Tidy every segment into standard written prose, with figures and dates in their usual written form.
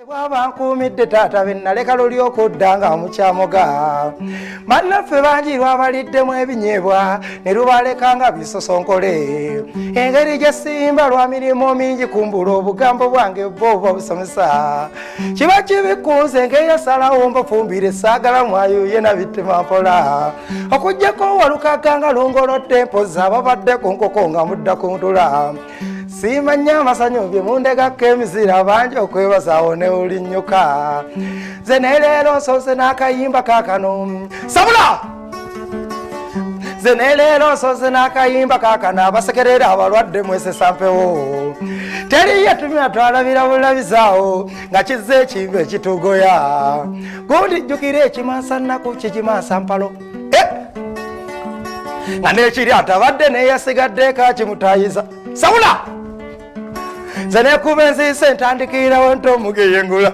Bwaba nkuumidde taata be naleka luli okudda nga mukyamuga. Bannaffe bangi lwabaliddemu ebinyeebwa ne lubaleka nga bisosonkole. Engeri gye simba lwa mirimu mingi kumbula obugambo bwange bwo buba busomesa. Kiba kibi ku nze ng'eyasalawo mbafumbire saagala mwayuye na bitema mpola. Okuggyako walukaga nga lungolodde mpozi ababadde ku nkoko nga mudda ku ntula. Simanya amasanyu bye mundegako emizira bangi okwebaza awo ne ulinnyuka. Nze ne leero nsoose n'akayimba kaakano. Sabula! Nze ne leero nsoose n'akayimba kaakano abasekerera abalwadde mwesesa mpewo. Teriyo tumya twalabira bulabizaawo nga kizze ekimbe ekitugoya. Gundi jjukira ekimansa nnaku kikimansa mpalo. Nga n'ekiri atabadde n'eyasigadde kakimutayiza. Sabula! Nze nekuba enziise ntandikirawo nti omugeyengula.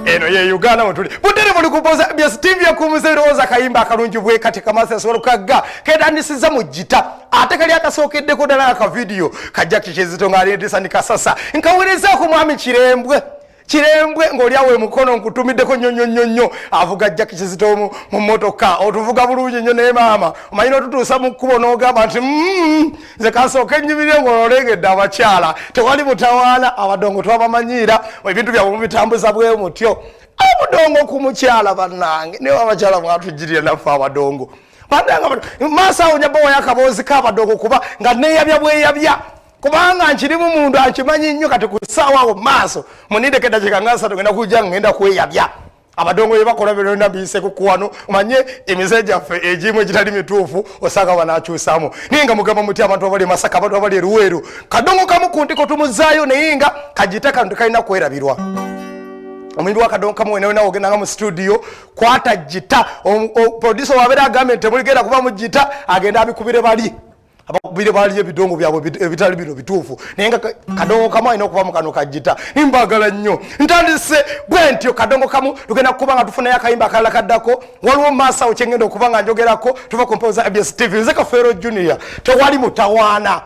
Eno ye Uganda mwe tuli. Butere buli kupoza bya Steve yakumuze birowooza akayimba akalungi bwe kati Kamasi asobola okukagga ketandisiza mu gita ate kali akasookeddeko ddala aka vidiyo kajja kikizito ng'ali Edison Kasasa. Nkawerezaako mwami Kirembwe. Kirembwe ng'oli awo emukono nkutumiddeko nnyo nnyo nnyo nnyo avuga Jack Kizito mu mmotoka otuvuga bulungi nnyo naye maama omanyi n'otutuusa mu kkubo n'ogamba nti nze kansooke nnyumirire ng'ololengedde abakyala tewali mutawaana abadongo twabamanyiira ebintu byabwe mubitambuza bwe mutyo obudongo ku mukyala bannange naye abakyala mwatujjirira naffe abadongo bannange maaso awo nyabawayo akaboozi k'abadongo kuba nga neeyabya bweyabya kubanga nkirimu muntu ankimanyi nnyo kati ku ssaawa awo maaso munindeko eddakiika nga 3 ngenda kujja ngenda kweyabya abadongo bye bakola byonna biyise ku kuwano omanye emize gyaffe egimu egitali mituufu osanga banaakyusaamu naye nga mugamba muti abantu abali e Masaka abantu abali e Luweero kadongo kamu ku ntiko tumuzaayo naye nga kagita kano tekalina kwerabirwa omuyimbi wa kadongo kamu wena wena ogendanga mu studio kwata gita producer wabeera agambye nti temuligenda kuba mu gita agenda abikubire bali abakubire bali ebidongo byabwe ebitali bino bituufu naye nga kadongo kamu alina okuba mu kano kagita mbagala nnyo ntandise bwe ntyo kadongo kamu tugenda kuba nga tufunayo akayimba akalala kaddako waliwo maaso awo kyengenda okuba nga njogerako tuva ku mpewo za ABS TV nze Kafeero Junior tewali mutawaana.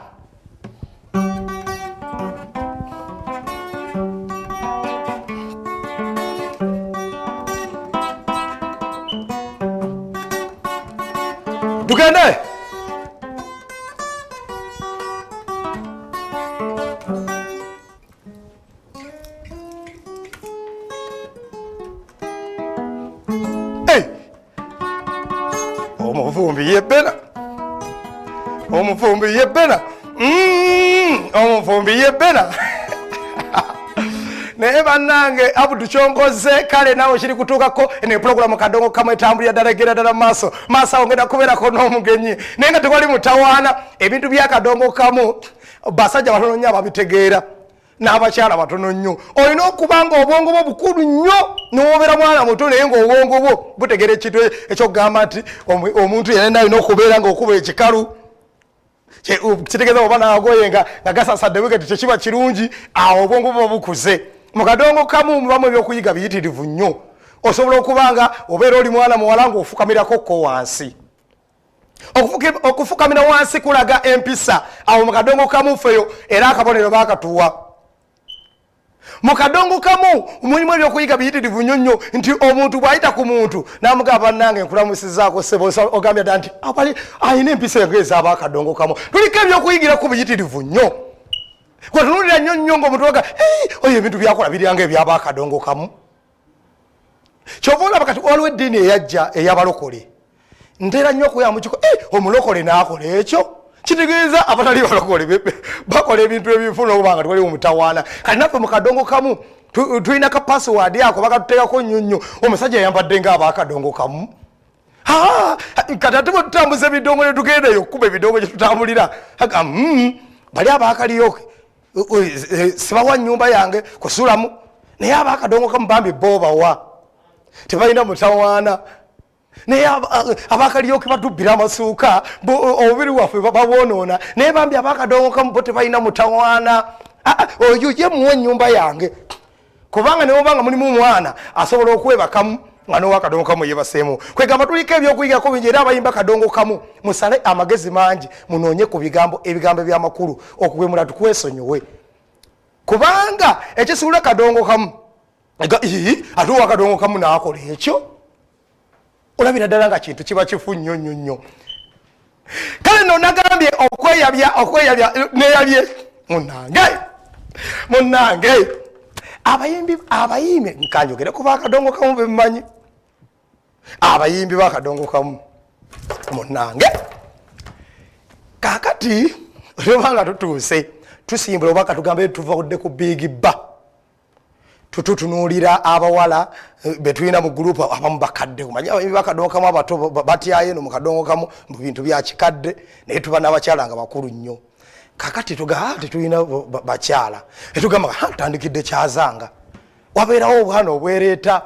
Tugende. Hey! Omufumbi yebbena. Omufumbi yebbena. Omufumbi yebbena. Naye bannange Abdu kyonkoze kale naawe kiri kutuukako eno epulogulamu kadongo kamu etambulira ddala egenda ddala mu maaso maaso awo ngenda kubeerako n'omugenyi naye nga tewali mutawaana ebintu by'akadongo kamu basajja batono nnyo ababitegeera n'abakyala batono nnyo olina okuba nga obwongo bwo bukulu nnyo n'obeera mwana muto naye ng'obwongo bwo butegeera ekintu ekyokugamba nti omuntu yenna alina okubeera ng'okuba ekikalu kitegeeza oba n'agoye nga gasasadde wiketi tekiba kirungi awo obwongo buba bukuze mu kadongo kamu mubamu ebyokuyiga biyitirivu nnyo osobola okuba nga obeera oli mwana muwala ng'ofukamirako ko wansi okufukamira wansi kulaga empisa awo mu kadongo kamu ffeyo era akabonero baakatuwa mu kadongo kamu mulimu ebyokuyiga biyitirivu nnyo nnyo nti omuntu bw'ayita ku muntu n'amugamba bannange nkulamusizaako ssebo ogambye dda nti abali alina empisa enga ezaaba akadongo kamu tuliko ebyokuyigira ku biyitirivu nnyo gwetunuulira nnyo nnyo ng'omuntu waga oyo ebintu byakola biryanga ebyaba akadongo kamu kyova olaba kati waliwo eddiini eyajja ey'abalokole ntera nnyo okuya mukiko omulokole n'akola ekyo kitegeeza abatali balokole bakola ebintu ebinfu n'okuba nga tewaliwo mutawaana kati naffe mu kadongo kamu tulina ka password ako bakatuteekako nnyo nnyo omusajja yayambadde nga ab'akadongo kamu kati ate bwe tutambuza ebidongo ne tugenda eyo okukuba ebidongo gye tutambulira bali abaakaliyoke sibawa nnyumba yange kusulamu naye ab'akadongo kamu bambi bo bawa tebalina mutawaana naye abakalyoke batubbira amasuuka obubiri waffe babwonoona naye bambi abakadongo kamu bo tebalina mutawaana oyo ye muwa ennyumba yange kubanga newobanga mulimu omwana asobola okwebakamu nga nowakadongo kamu yebaseemu kwegamba tuliko ebyokuyigako bingi era abayimba kadongo kamu musale amagezi mangi munoonye ku bigambo ebigambo ebyamakulu okuwemula tukwesonyiwe kubanga ekisuula kadongo kamu Ate owakadongo kamu naakola ekyo, olabira ddala nga kintu kiba kifu nnyo nnyo nnyo. Kale no nagambye okweyabya, okweyabya neyabye. Munange, munange, abayimbi, abayimbi, nkanjogere kuba akadongo kamu bemmanyi, abayimbi bakadongo kamu. Munange, kakati olwobanga tutuuse tusimbula, oba katugambe tuvudde ku big bar, tututunuulira abawala betulina mu gurupu. Abamu bakadde, omanyi abayimbi bakadongo kamu abato batyayo eno mu kadongo kamu mu bintu bya kikadde, naye tuba n'abakyala nga bakulu nnyo. Kakati tuga, "Ah, tetulina bakyala," etugamba tutandikidde kyazanga. Wabeerawo obwana obwereeta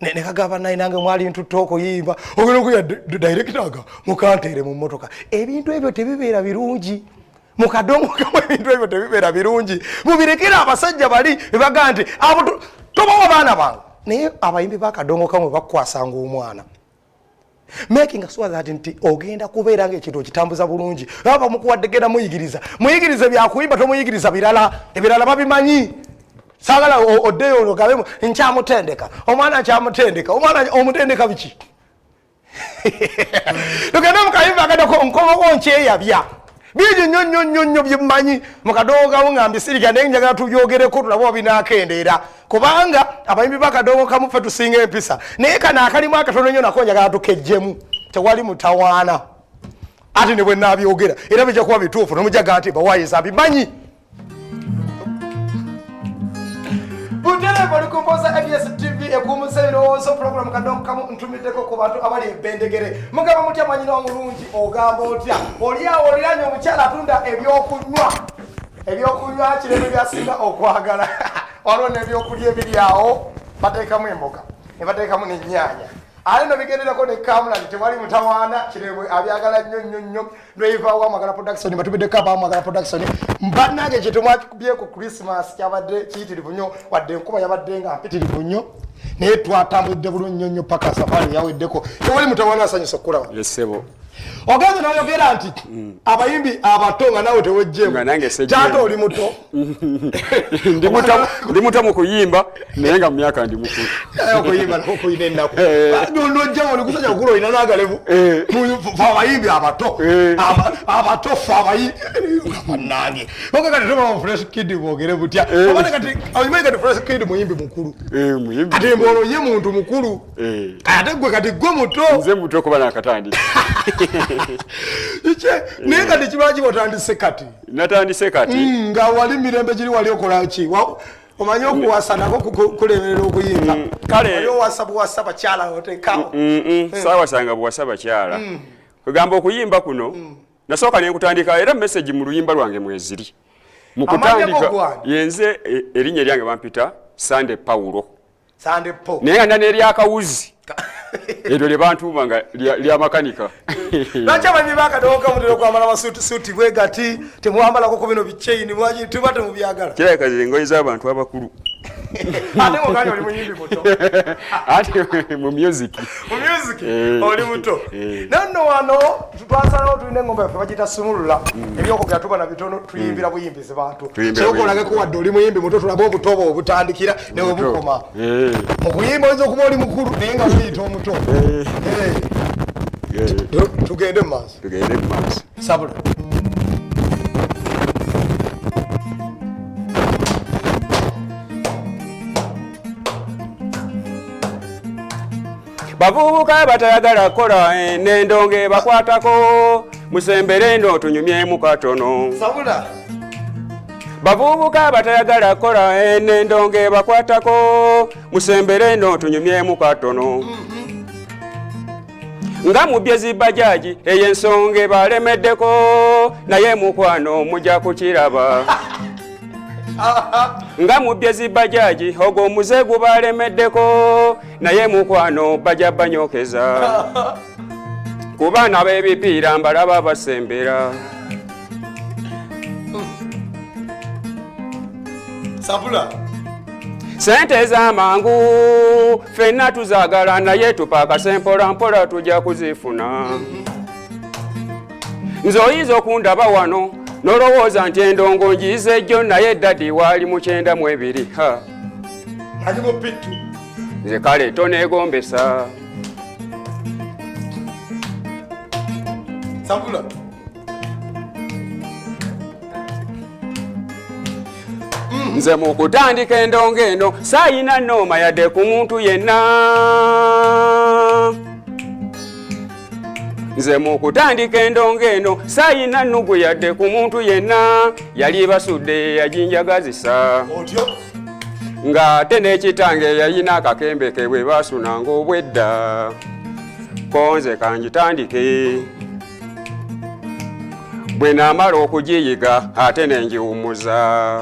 nekagamba, naye nange mwali ntutte okuyimba, ogenda okuya director ga mukanteere mu mmotoka. Ebintu ebyo tebibeera birungi mu kadongo kamu, ebintu ebyo tebibeera birungi. Mubirekere abasajja bali bebagaa nti abo tobawa baana bange. Naye abayimbi bakadongo kamwe bakukwasanga omwana, making sure that nti ogenda kubeera nga ekintu okitambuza bulungi. Aba bamukuwadde, genda muyigiriza, muyigirize byakuyimba, tomuyigiriza birala, ebirala babimanyi. Saagala oddeyo ogabe nkyamutendeka omwana, nkyamutendeka omwana. Omutendeka biki? Tugende mukayimba akadako, nkomako nkyeyabya bingi nnyo nnyo nnyo nnyo byemmanyi mukadongo kamu nga mbisirika, naye njagala tubyogereko tulabe oba binaakendeera, kubanga abayimbi bakadongo kamu ffe tusinga empisa, naye kano akalimu akatono nnyo nako njagala tukejjemu. Tewali mutawaana, ate ne bwe naabyogera era bijja kuba bituufu, nomujaga nti bawayiza mbimanyi. Butereevu oli ku Mpoza ABS TV ekuumusa ebirowoozo, pulogulamu Kadongo Kamu. Ntumiddeko ku bantu abali ebendegere. Mugamba mutya mwanyina omulungi? Ogamba otya? Oli awo oliranye omukyala atunda ebyokunywa, ebyokunywa kirebe byasinga okwagala. Waliwo n'ebyokulya ebiri awo, bateekamu emboga ne bateekamu n'ennyaanya, ate no bigenderako ne kamulali. Tewali mutawaana, kirebwe abyagala nnyo nnyo nnyo. Lweivawo Amagala Production, batumiddeko Abamagala Production. Bannange, kyetumwakubye ku Christmas kyabadde kiyitirivu nnyo, wadde enkuba yabadde nga mpitirivu nnyo, naye twatambulidde bulungi nnyo nnyo paka safaari yaweddeko. Tewali mutawaana, asanyusa okukulaba. Esebo. Ogenze noyogera nti abayimbi abato, nga naawe tewejjeemu. Nga nange sejjeemu. Taata oli muto. Ndi muto mu kuyimba, naye nga mu myaka ndi mukulu. Okuyimba nako kuyina ennaku. Nojja oli kusajja kukulu, olina n'agalevu. Fe abayimbi abato, abato, fe abayimbi bannange. Oga kati tuba Fresh Kid, bwogere butya? Obane kati omanyi kati Fresh Kid muyimbi mukulu. Muyimbi. Ate mbolo ye muntu mukulu. Ate gwe kati gwe muto. Nze muto kuba nakatandika. Kike naye kati kiba watandise kati? Natandise kati. Nga wali mirembe giri wali okola ki? Omanyi okuwasa nako kulemerera okuyimba. Kale. Wali owasa buwasa bakyala otekawo? Saawasanga buwasa bakyala. Kugamba okuyimba kuno nasooka nenkutandika, era message mu luyimba lwange mweziri mu Amannya kutandika. go gwani? Yenze erinnya eryange bampita Sande Paulo. Sande Po. Naye nga nana eryakawuzi eryo lye bantuuma nga lyamakanika. Lwaki abayimbi bakadongo mutera okwambala amasuutisuuti bwe gati, temwambalako ku bino bichaini? Lwaki tuba temubyagala? Kirabika ze engoye z'abantu abakulu. Ate ng'ogambye oli muyimbi muto. Ate mu music. Mu music. Eh. Oli muto. Eh. Naye nno wano twasalawo, tulina engomba yaffe bagiyita Sumulula. Ebyokwogera tuba na bitono, tuyimbira buyimbizi bantu. Tuyimbira Sooka wadde oli muyimbi muto, tulabe obuto bwe obutandikira ne we bukoma. Mu kuyimba oyinza okuba oli mukulu naye nga weyita omuto. Eh. Tugende mu maaso. Tugende mu maaso. Sabula. Bavubuka batayagala kukola n'endongo ebakwatako, musembere eno tunyumyemu katono. Sabula. Bavubuka batayagala kukola n'endongo ebakwatako, musembere eno tunyumyemu katono. Nga mubye zibajaji, eyo ensonga ebalemeddeko, naye mukwano mujja kukiraba. Nga mubye zibajaji, ogwo omuze gubalemeddeko, naye mukwano bajja banyokeza. Ku baana b'ebipiira mbalaba basembera. Sabula. Sente ez'amangu ffenna tuzaagala, naye tupaakase mpola mpola, tujja kuzifuna. Nze oyinza okundaba wano n'olowooza nti endongo njiize jjo, naye daddy waali mu 92. Ha. Ali mu pittu. Nze kale toneegombesa. Sabula. Nze mu kutandika endongo eno saayina nnooma yadde ku muntu yenna. Nze mu kutandika endongo eno saayina nnugu yadde ku muntu yenna. Yali basudde yajinjagazisa. Otyo. Ng'ate n'ekitange yayina akakembe ke bwe baasunanga obwedda. Ko nze kangitandike. Bwe naamala okugiyiga ate ne ngiwummuza.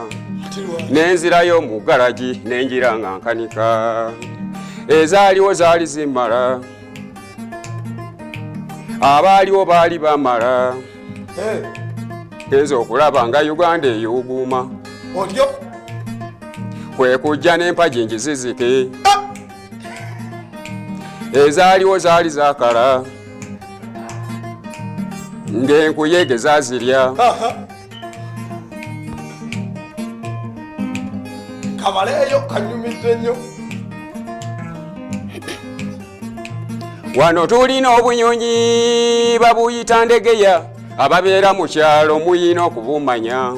Ne nzirayo mu garagi ne ngira nga nkanika. Ezaaliwo zaali zimmala. Abaaliwo baali bamala. Genza okulaba nga Uganda eyuuguuma. Otyo. Kwe kujja n'empagi ngizizike. Ezaaliwo zaali zaakala. Ng'enkuyege zaazirya. Kamaleeyo kanyumidde nnyo. Wano tulina obunyonyi babuyita ndegeya, ababeera mu kyalo muyina okubumanya.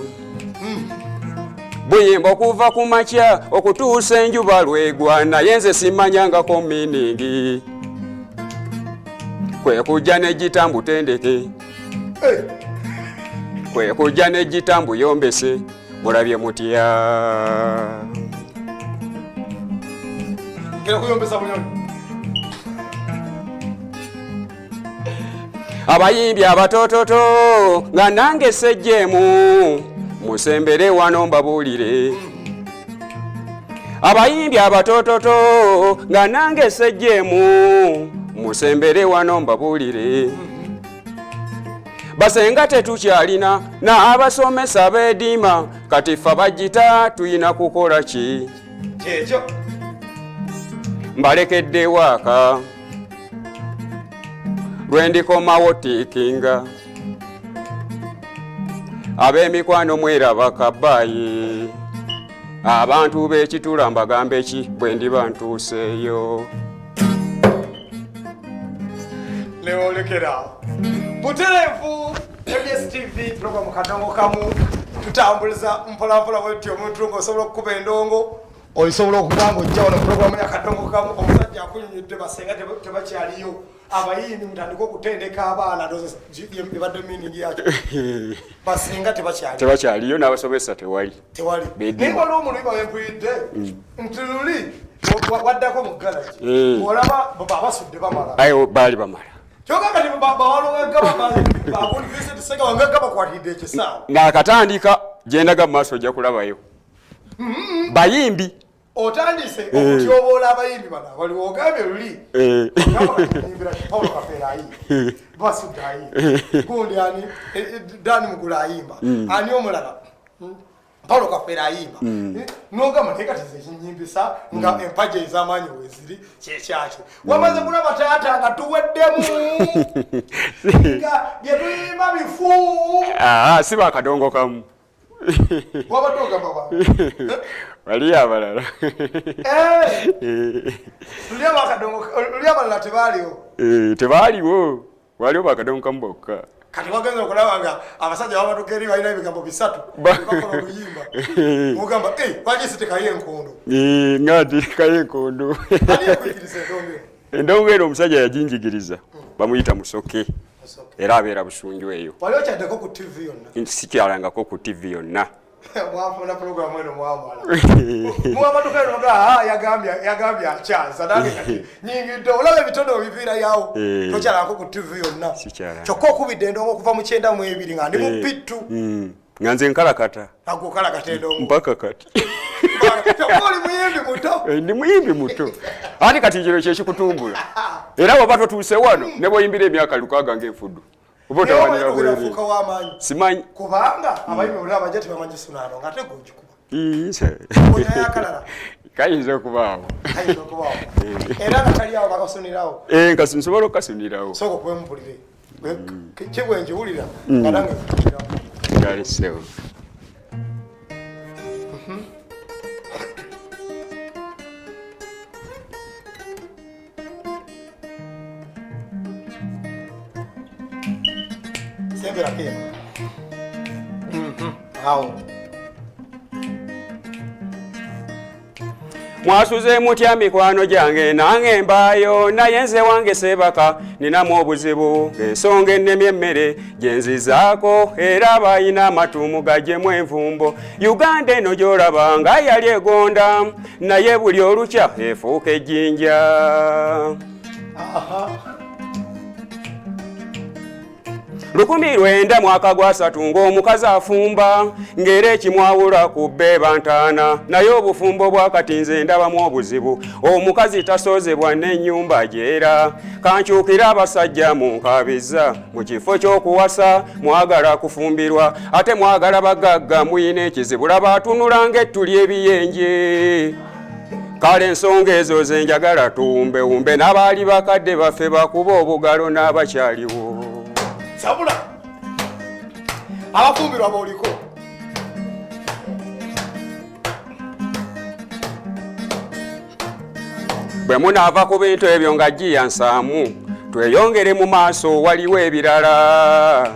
Buyimba okuva ku makya okutuusa enjuba lwegwa, naye nze simanyangako miiningi. Kwe kujja ne gita mbutendeke, kwe kujja ne gita mbuyombese, mulabye mutya? Genda kuyombesa bunyonyi. Abayimbi abatototo nga nange sejjeemu, musembere wano mbabuulire. Abayimbi abatototo nga nange sejjeemu, musembere wano mbabuulire. Basenga tetukyalina n'abasomesa beediima, kati ffe abagita tuyina kukola ki? Kyekyo. Mbalekedde waaka lwe ndikomawo tiikinga. Ab'emikwano mweraba kabaayi, abantu b'ekitula mbagambe ki bwe ndiba ntuuseeyo? Newolekera butereevu MBS TV program Kadongo Kamu, tutambuliza mpolampola bwetyo omuntu ng'osobola okukuba endongo, osobola okuba ng'ojja wano programu ya Kadongo Kamu. Omusajja akunyonyodde basenga tebakyaliyo, abayimbi mutandike okutendeka abaana, ebadde meaning yakyo. Basenga tebakyaliyo, tebakyaliyo n'abasomesa tewali, tewali. Naye waliwo omuluyi wempulidde nti luli waddako mu garagi, olaba abasudde bamala. Ayo baali bamala. Kyokka kati bawalowegga bakwatidde ekisaawe. Ng'akatandika gyendaga mu maaso ojja kulabayo bayimbi. Otandise okutyoboola abayimbi bano abaliwo, ogambye luli Paulo Kafeero ayimba, Basudde ayimba, gundi ani, Dani Mugula ayimba, ani omulala, Paulo Kafeero ayimba, nogamba naye kati nze ekinyimbisa nga empagi ez'amaanyi weziri kyekyaki. Wamaze kulaba taata nga tuweddemu nga bye tuyimba bifu. Si bakadongo kamu. Wabadde ogamba ba waliyo abalala. Luli abalala tebaaliwo. Tebaaliwo, waliwo bakadongo kamu bokka. Kati wagenza okulaba nga abasajja babatuka eri balina ebigambo bisatu bakola oluyimba, ogamba lwaki sitekayo enkondo? Nga ntirekayo enkondo. Ani yakuyigiriza endongo eno? Endongo eno omusajja yaginjigiriza, bamuyita Musoke, era abeera Busunju eyo. Wali okyaddeko ku TV yonna? Sikyalangako ku TV yonna. Mwafuna programu eno mwamala muwamatuka eno nga yagambye akyaza nange kati nyingidde olaba ebitono obiviira yawo. Tokyalangako ku TV yonna? Kyokka okubidde endongo okuva mu 92 nga ndi mu pittu. Nga nze nkalakata. Ago kalakata endongo. Mpaka kati. Kyokka oli muyimbi muto. Ndi muyimbi muto, ate kati kino kyekikutumbula, era bw'oba totuuse wano ne bw'oyimbira emyaka 600 ng'enfuddu oba otawanira bwereere. W'amaanyi. Simanyi. Kubanga abayimbi bonna abajja tebamanyi sunaano nga ate gwe ogikuba. Onayakalala. Kayinza okubaawo. Kayinza okubaawo era nga kali awo bakasunirawo. Nsobola okukasunirawo. Sooka okwempulire kibwe njiwulira nga nange nkiwulirawo. Kale. Semberako eno. Awo. Mwasuze mutya mikwano gyange, nange mbaayo, naye nze wange seebaka, ninamu obuzibu ng'ensonga ennemye emmere gye nzizaako, era abalina amatuumu gajjemu envumbo. Uganda eno gy'olaba nga yali egonda, naye buli olukya efuuka ejjinja. 1900 mwaka gwa 30 ng'omukazi afumba, ng'era ekimwawula ku bbeeba ntaana, naye obufumbo bwakati nze ndabamu obuzibu, omukazi tasoozebwa n'ennyumba gyera. Kankyukire abasajja mu nkabiza, mu kifo ky'okuwasa mwagala kufumbirwa, ate mwagala bagagga, muyina ekizibu, laba atunula ng'ettu ly'ebiyenje. Kale ensonga ezo ze njagala tuwumbewumbe, n'abaali bakadde baffe bakuba obugalo n'abakyaliwo. Sabula abafumbirwa b'oliko. Bwe munaava ku bintu ebyo nga giya nsaamu, tweyongere mu maaso, waliwo ebirala.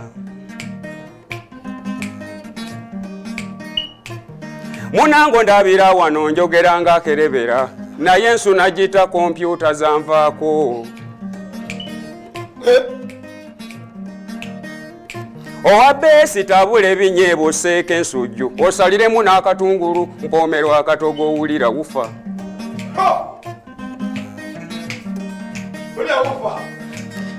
Munango ndabira wano njogera ng'akerebera, naye ensuna gita kompyuta zanvaako. Owa beesi tabula ebinyeebwa oseeko ensujju osaliremu n'akatungulu, mpoomerwa akatogo owulira wufa.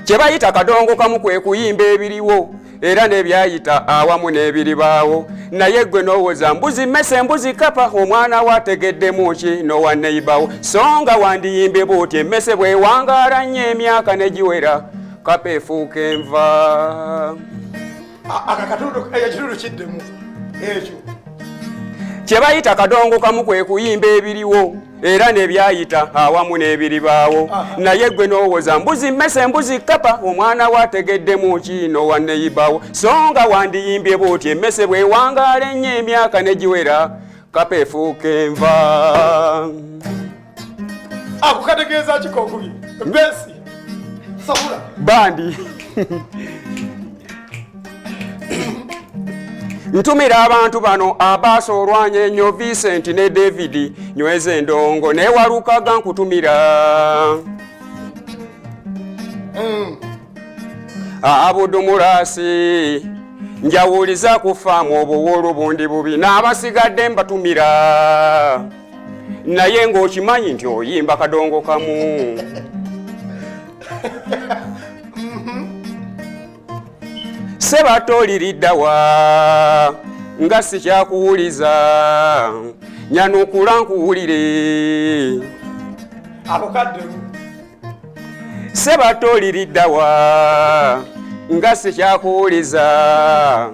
Kye bayita kadongo kamu kwe kuyimba ebiriwo era n'ebyayita awamu n'ebiribaawo, naye gwe n'owoza mbuzi mmese mbuzi kapa, omwana we ategeddemu ki n'owa neibawo? So nga wandiyimbye bw'oti: emmese bw'ewangaala nnyo emyaka ne giwera, kapa efuuka enva. Akatundu ekitundu kiddemu ekyo. Kye bayita kadongo kamu kwe kuyimba ebiriwo era n'ebyayita awamu n'ebiribaawo, naye gwe n'owoza mbuzi mmese mbuzi kapa, omwana we ategeddemu ki n'owa neyibawo? So nga wandiyimbye bw'oti: emmese bw'ewangaala ennyo emyaka ne giwera, kapa efuuka enva. Ako kategeeza ki kokubi beesi sabula? Bandi ntumira abantu bano abaasa olwanya ennyo, Vincent ne David nyweza endongo naye walukaga nkutumira. Abudu Murasi njawuliza kufaamu obuwolu bundi bubi n'abasigadde mbatumira, naye ng'okimanyi nti oyimba kadongo kamu. Sebatoliriddawa nga sikyakuwuliza, nyanukula nkuwulire. Ako kaddemu. Sebatoliriddawa nga sikyakuwuliza,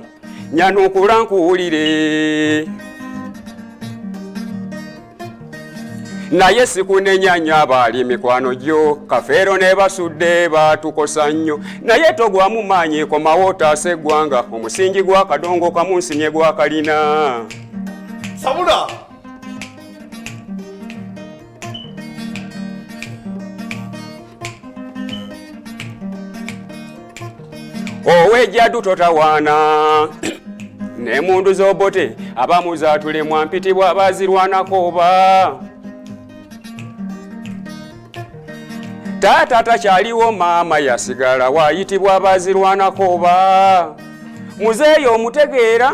nyanukula nkuwulire. Naye sikunenya nnyo, abaali mikwano gyo Kafeero ne Basudde baatukosa nnyo, naye togwamu maanyi, komawo otaasa eggwanga. Omusingi gwa kadongo kamunsimye gwa kalina. Sabula. Ow'ejjaddu totawaana n'emundu z'obote abamu zaatulemwa mpitibwa abazirwanako oba taata takyaliwo, maama yasigala waayitibwa abazirwanako oba muzeeyi omutegeera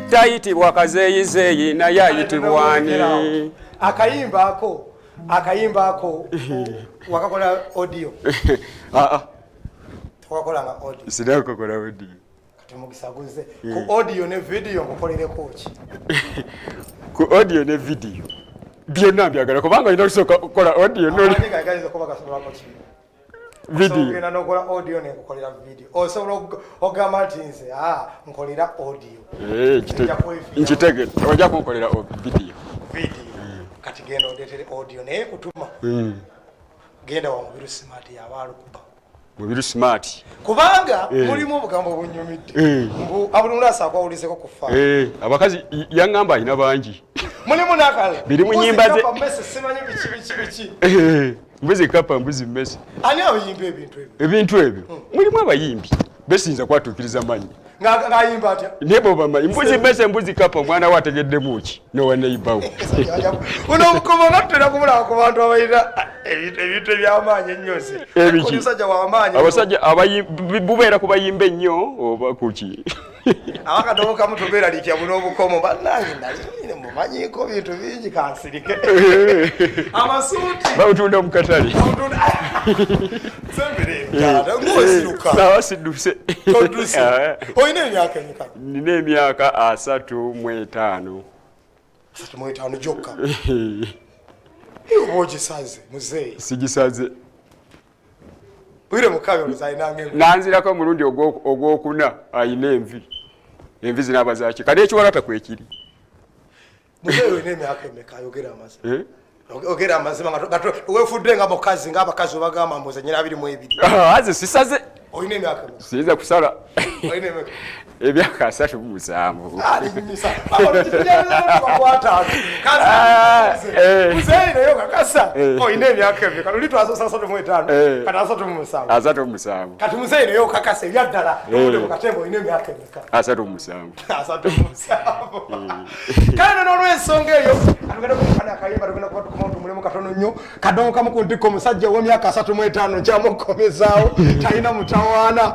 tayitibwa kazeeyizeeyi, naye ayitibwa ani? Akayimba ako wakakola audio? Ah, ah. Tewakolanga audio? Sinakukola audio. Kati omukisa guze ku audio ne video, nkukolereko ki? Ku audio ne video byonna mbyagala, kubanga olina okusooka okukola audio Amaanyi gange gayinza okuba gasobolako ki? Video. Ogenda n'okola audio nenkukolera video. Osobola ogamba nti nze nkolera audio. Eh, Nja kwefiira. Nkitegedde, ojja kunkolera video. Video. Kati genda ondeetere audio, naye kutuma genda wa Mubiru Smart, yaba alukuba. Mubiru Smart. Kubanga mulimu obugambo obunyumidde. Mbu Abulumulasa akwawulizeko kufa. Eh, abakazi yaŋŋamba alina bangi. Mulimu n'akalala. Biri mu nnyimba ze. Mese simanyi biki biki biki. Eh, mbuzi kapa, mbuzi mmese. Ani abayimba ebintu ebyo? Ebintu ebyo mulimu abayimbi. Besiyinza kwatuukiriza mannya. Ng'ayimba atya? Naye bwobamanyi mbuzi bese mbuzi kapa omwana we ategeddemu ki nowa neibawo. Buno obukomo nga tutera kumulaba ku bantu abalina ebintu eby'amaanyi ennyo nze. Ebiki? Omusajja w'amaanyi. Abasajja bubeera ku bayimba ennyo oba kuki? Abakadobo kamu tubeeraliikira buno obukomo bannange nali mumanyiiko bintu bingi kansirike. Amasuuti. Babutunda mu katale. Sawa sidduse. Olina emyaka emeka? Nina emyaka 35. 35 gyokka. Oba ogisaze muzeeyi? Sigisaze. Wire mukabe olowooza alina ng'envi. Nanzirako omulundi ogwokuna alina envi. Envi zinaaba zaki? Kati ekiwalata kwekiri. Muzeeyi olina emyaka emeka? Ayogera amazima. Ogera amazima nga wefudde nga mukazi ng'abakazi obagamba mbu nze nyina 22. Aze sisaze. Olina emyaka emeka? Siyinza kusala. Olina emeka? Emyaka 37. Muzeeyi naye okakasa olina emyaka emeka? Luli twasoose 35 kati 37. 37. Kati muzeeyi naye okakasa ebyaddala owudde mu katemba olina emyaka emeka? 37. 37. Kale no n'olwensonga eyo atugende ku mukana akayimba tugenda kuba tukomawo tumulemu katono nnyo kadongo kamu ku ntikko omusajja ow'emyaka 35 nkyamukomezaawo talina mutawaana.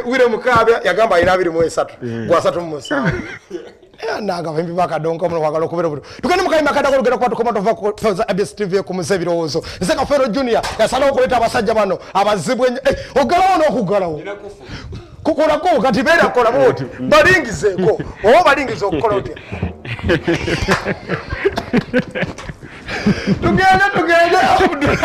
Wire Mukaabya yagamba alina 23 gwa 37. Nanga abayimbi ba kadongo kamu kwagala okubeera obuto. Tugende mu kayimba akadako tugenda kuba tukomawo tuva ku Feza ABS TV ekumuza ebirowoozo. Nze Kafeero Junior yasalawo okuleeta abasajja bano abazibu ennyo. Oggalawo n'okuggalawo. Kukolako kati beera kola bw'oti balingizeeko oba balingiza okukola otya. Tugende tugende Abdul.